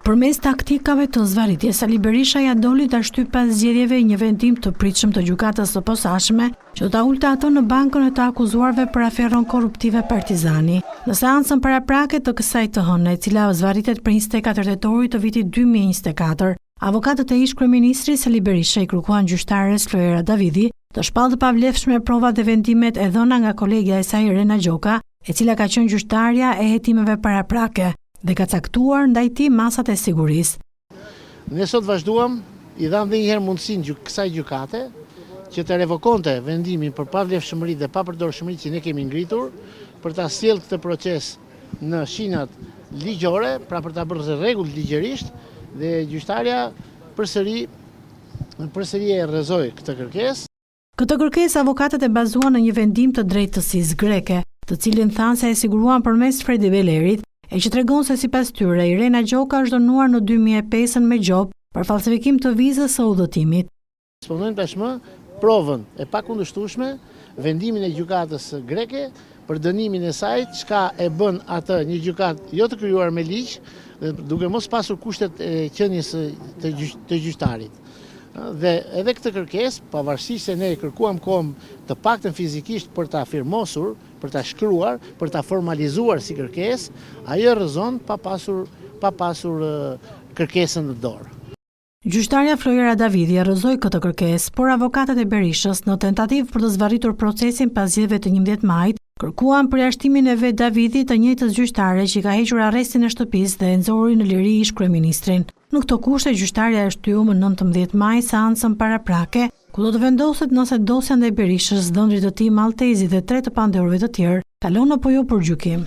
Përmes taktikave të zvarritjes, Sali Berisha ia doli ta shtyjë pas zgjedhjeve një vendim të pritshëm të Gjykatës së Posaçme që do ta ulte atë në bankën e të akuzuarve për aferën korruptive Partizani. Në seancën paraprake të kësaj të hëne, e cila zvarritet prej 24 tetorit të vitit 2024, avokatët e ish-kryeministrit Sali Berisha i kërkuan gjyqtares Floera Davidhi të shpallë të pavlefshme provat dhe vendimet e dhëna nga kolegja e saj Irena Gjoka, e cila ka qenë gjyqtarja e hetimeve paraprake dhe ka caktuar ndaj tij masat e sigurisë. Ne sot vazhduam, i dhamë dhe një herë mundësinë kësaj gjykate që të revokonte vendimin për pavlefshmëritë dhe papërdorshmëritë që ne kemi ngritur për ta sjellë këtë proces në shinat ligjore, pra për ta bërë të rregullt ligjërisht dhe gjyqtarja përsëri përsëri e rrëzoi këtë kërkesë. Këtë kërkesë avokatët e bazuan në një vendim të drejtësisë greke, të cilin thanë se e siguruan përmes Fredi Belerit, e që tregon se sipas tyre Irena Gjoka është dënuar në 2005-ën me gjobë për falsifikim të vizës së udhëtimit. Disponojmë tashmë provën e pakundërshtueshme, vendimin e gjykatës greke për dënimin e saj, çka e bën atë një gjykatë jo të krijuar me ligj dhe duke mos pasur kushtet e qenies të gjyqtarit. Dhe edhe këtë kërkesë, pavarësisht se ne e kërkuam kohën të paktën fizikisht për ta firmosur, për ta shkruar, për ta formalizuar si kërkesë, ajo e rrëzon pa pasur pa pasur kërkesën në dorë. Gjyqtarja Floera Davidhi e rrëzoi këtë kërkesë, por avokatët e Berishës, në tentativë për të zvarritur procesin pas zgjedhjeve të 11 majit, kërkuan përjashtimin e vetë Davidhit, të njëjtës gjyqtare që i ka hequr arrestin e shtëpisë dhe e nxori në liri ish-kryeministrin. Në këto kushte, gjyqtarja e shtyu më 19 maj seancën paraprake, ku do të vendoset nëse dosja ndaj Berishës, dhëndrit të tij Malltezit dhe tre të pandehurve të tjerë, kalon apo jo për gjykim.